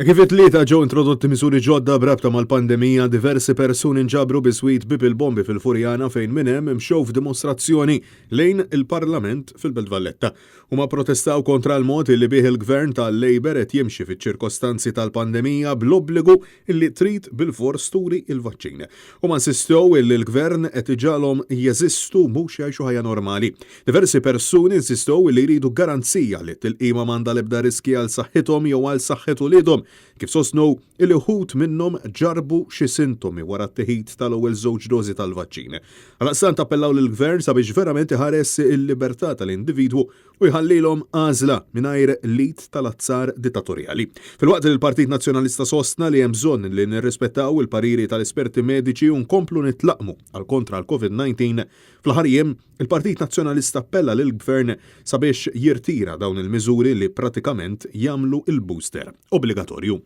Kif it-Tlieta ġew introdotti miżuri ġodda b'rabta mal-pandemija, diversi persuni nġabru biswit Bieb il-Bombi fil-Furjana fejn minn hemm imxew f'dimostrazzjoni lejn il-Parlament fil-Belt Valletta. Huma pprotestaw kontra l-mod li bih il-Gvern tal-Labour qed jimxi fiċ-ċirkostanzi tal-pandemija bl-obbligu illi trid bilfors turi l-vaċċin. Huma insistew illi l-Gvern qed iġagħalhom jeżistu mhux jgħixu ħajja normali. Diversi persuni insistew illi jridu garanzija li t-tilqima m'għandha l-ebda riskji għal saħħithom jew għal saħħet uliedhom, kif sostnew illi wħud minnhom ġarrbu xi sintomi wara t-teħid tal-ewwel żewġ dożi tal-vaċċin. Għaldaqstant appellaw lill-Gvern sabiex verament iħares il-libertà tal-individwu u jħallilhom għażla mingħajr l-id tal-azzar dittatorjali. Filwaqt li l-Partit Nazzjonalista sostna li hemm bżonn li nirrispettaw il-pariri tal-esperti mediċi u nkomplu nitlaqqmu għal kontra l-Covid-19, fl-aħħar jiem il-Partit Nazzjonalista appella lill-Gvern sabiex jirtira dawn il-miżuri li pratikament jagħmlu l-booster obbligatorju.